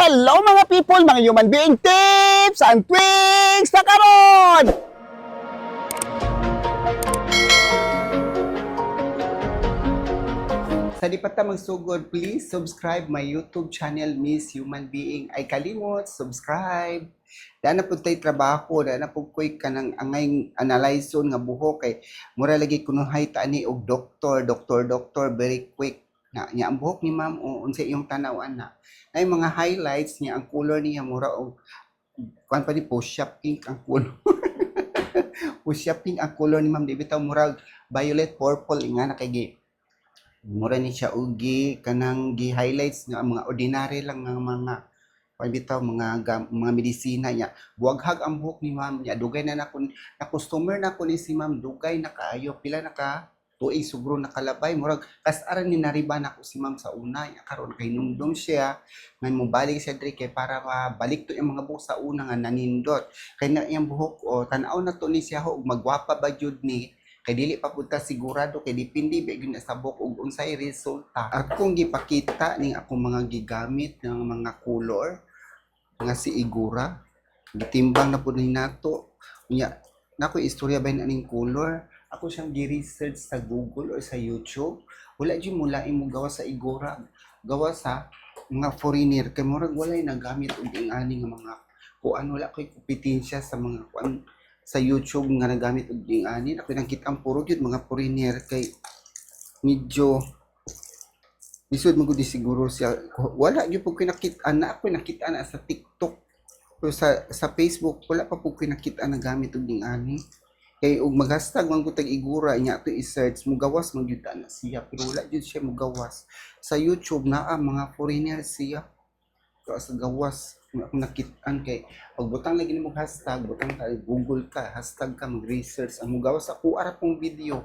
Hello, mga people, mga human being tips and twigs na karon! Sa di pa ta magsugod, please subscribe my YouTube channel, Miss Human Being. Ay kalimot, subscribe. Daan na pud tay trabaho, daan na pud ko'y kanang angay analyzon nga buhok kay mura lagi kunuhay ta ani og doktor, doktor, doktor, very quick. Na nya ang buhok ni ma'am o unsa iyong tan-awan na. Nay mga highlights niya, ang color niya mura og kuan pa ni fuchsia pink ang color. Fuchsia pink ang color ni ma'am, di bitaw murag violet purple nga na kay gi mura ni siya og gi kanang gi highlights nga mga ordinary lang nga mga kuan bitaw mga mga medisina niya. Buwaghag ang buhok ni ma'am niya. Dugay na nako na customer na ko ni si ma'am, dugay na kaayo, pila na ka tuig sugro nakalabay, murag kas-aran ni nariba nako si ma'am sa una niya. Karon kay numdum siya nga mobalik siya diri kay para mabalik to yung mga buhok sa una nga nanindot kay na iyang buhok o tan-aw na to ni siya ho og magwapa ba jud ni, kay dili pa pud ta sigurado kay depende ba gyud na sa buhok ug unsay resulta. Akong gipakita ning akong mga gigamit ng mga color nga si Igora, gitimbang na pud ni nato. Unya nako istorya ba na ning color, ako siyang gi-research sa Google or sa YouTube, wala jud mo lain mo gawa sa Igora, gawa sa mga foreigner, kay murag walay nagamit og ing-ani nga mga kuan. Wala koy kompetensya sa mga kuan sa YouTube nga nagamit og ing-ani. Ako nakita ang puro gyud mga foreigner kay medyo lisod man gud siguro siya. Wala gyud pud koy nakita na, ako nakita na sa TikTok, pero sa Facebook wala pa pud koy nakita na gamit og ing-ani. Kay og mag-hashtag man gud tag Igora nya ato i-search, mugawas man gyud na siya, pero wala gyud siya mugawas sa YouTube. Naa mga foreigner siya ka sa gawas nga akong nakitaan, kay pagbutang lagi nimo hashtag, butang ka, Google ka, hashtag ka, mag-research, ang mugawas ako ara pong video.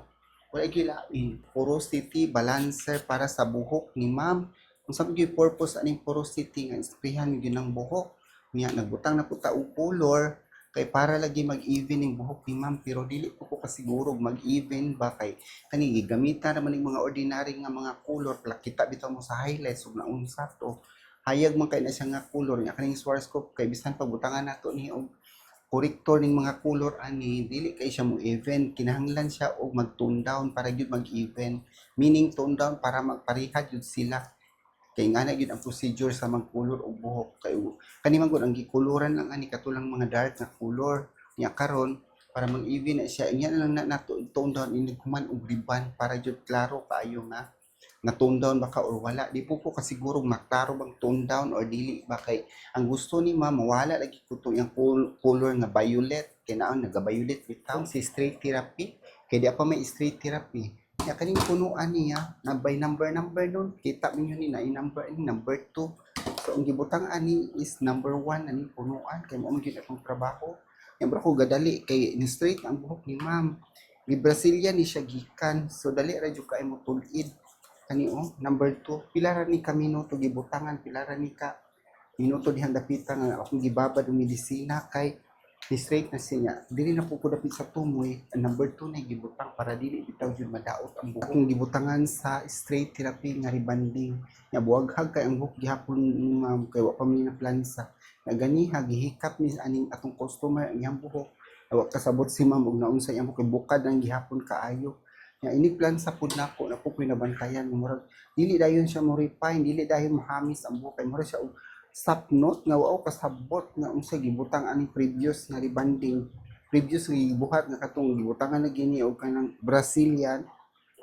Wala gyud lain. Porosity balancer para sa buhok ni ma'am. Kung sa gyud purpose aning porosity nga isprehan gyud ng buhok niya, nagbutang na pud ta og color kay para lagi mag-even ning buhok ni ma'am, pero dili po ko kasiguro mag-even ba kay kani gigamitan naman ning mga ordinary nga mga color. Kita bitaw mo sa highlights ug naunsa to, hayag man kay na siya nga color niya kaning Schwarzkopf, kay bisan pagbutangan nato ni og corrector ning mga color ani, dili kay siya mo even. Kinahanglan siya og mag tone down para gyud mag-even, meaning tone down para magpareha gyud sila, kay nga na gyud ang procedure sa mag-color og buhok. Kay kani man gud ang gikuluran lang ani katulang mga dark nga color niya. Karon para mag-even na siya, inya na lang na nato tone down inig human og ribbon para jud klaro kaayo nga na tone down ba ka or wala. Di po ko kasiguro maklaro bang tone down or dili ba, kay ang gusto ni ma'am mawala lagi ko to yung color nga violet, kay naon naga-violet bitaw. Si straight therapy, kay di pa may straight therapy ya kaning punuan niya na by number number nun. Kita ninyo ni na number ni number 2. So ang gibutang ani is number 1 ani punuan, kay mao man gyud akong trabaho. Yan bro ko gadali kay ni straight ang buhok ni ma'am. Ni Brasilia ni siya gikan, so dali ra jud kay mo tul-id kani oh number 2. Pila ra ni ka minuto gibutangan, pila ra ni ka minuto dihang dapita nga akong gibabad og medisina kay ni straight na siya. Dili na po ko dapit sa tumoy. Ang number 2 na gibutang para dili bitaw jud madaot ang buhok. Akong gibutangan sa straight therapy nga rebanding nya, buwaghag kay ang buhok gihapon ni ma'am kay wa pa mi na plansa na ganiha. Gihikap ni aning atong customer ang iyang buhok. Wa kasabot si ma'am og naunsa iyang buhok kay bukad ang gihapon kaayo. Nya ini plansa pud nako na po ko'y nabantayan, murag dili dayon siya mo refine, dili dayon mohamis ang buhok kay murag siya og stop note nga wa kasabot nga unsa gibutang ani previous nga rebanding, previous nga gibuhat nga katong gibutangan na gini og kanang Brazilian.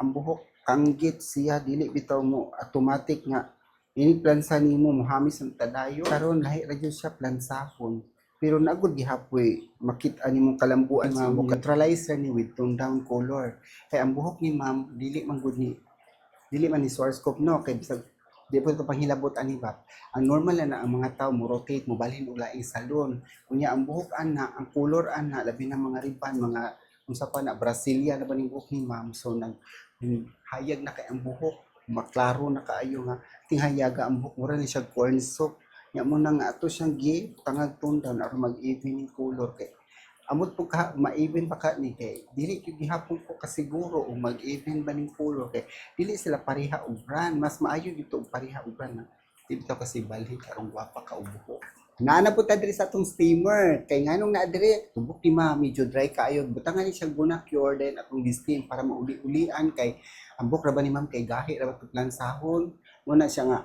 Ang buhok kanggit siya, dili bitaw mo automatic nga ini plansa nimo mohamis ang tadayo. Karon lahi ra jud siya plansahon, pero nagud gihapoy makita nimong kalambuan sa neutralizer ni with tone down color, kay ang buhok ni ma'am dili man gud ni, dili man ni Schwarzkopf no, kay bisag di po ito panghilabot ani ba. Ang normal na na ang mga tao mo rotate, mo balhin og laing salon. Unya ang buhok ana, ang color ana, labi na mga ribbon, mga unsa pa na, Brasilia na ba ning buhok ni ma'am. So nag hayag na kay ang buhok, maklaro na kaayo nga tinghayaga ang buhok, mura ni siya corn soup. Nya mo na nga ato siyang gi tangag tone down aron mag-even yung color, kay amot po ka ma-even pa ka ni, kay dili gyud gihapon ko kasiguro og mag-even ba ning color, kay dili sila pareha og brand. Mas maayo dito og pareha og brand na. Di bitaw kasi balhin karong gwapa ka og buhok. Naa na po ta diri sa atong steamer. Kay nganong naa diri, tubok ni ma medyo dry kaayo. Butangan ni siya Guna Cure, then atong steam para mauli-ulian kay ang buhok ra ba ni ma'am kay gahi ra ba plansahon. Muna siya nga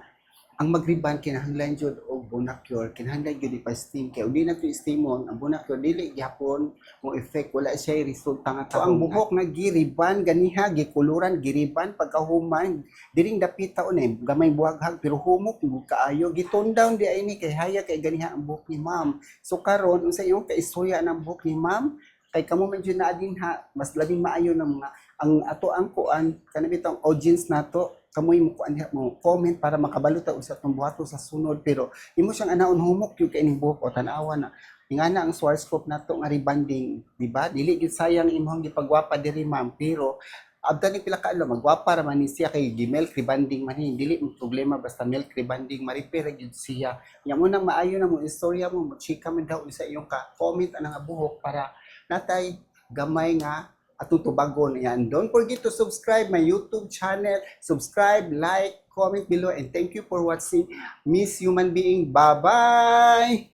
ang mag-rebond kinahanglan jud og Bonacure, kinahanglan jud ipa-steam kay ug di na to steamon ang Bonacure, dili gyapon mo effect, wala siya resulta nga. So, ang buhok nga gi-rebond ganiha, gikuluran, gi-rebond, pagkahuman diring dapita on eh gamay buhaghag pero humok gud kaayo. Gi-tone down di ay ni kay haya kay ganiha ang buhok ni ma'am. So karon, unsa imong kaistorya ng buhok ni ma'am? Kay kamo man jud naa dinha, mas labing maayo ng mga ang ato ang kuan kana bitong audience nato, kamoy mo kuan diha, mo comment para makabalo ta usa atong buhaton sa sunod. Pero imo siyang anaon, humok yung kay ining buhok o tan-awa na ingana ang Schwarzkopf nato nga rebonding, di ba? Dili gyud sayang imong gipagwapa diri, ma'am, pero abdan ni pila ka adlaw magwapa ra man ni siya kay gi-milk rebonding man ni. Dili mo problema basta milk rebonding, ma-repair gyud siya. Nya mo nang maayo na mo istorya mo, mo chika man daw sa iyong ka comment anang nga buhok para natay gamay nga atong tubagon. Yan. Don't forget to subscribe my YouTube channel. Subscribe, like, comment below, and thank you for watching Miss Human Being. Bye-bye!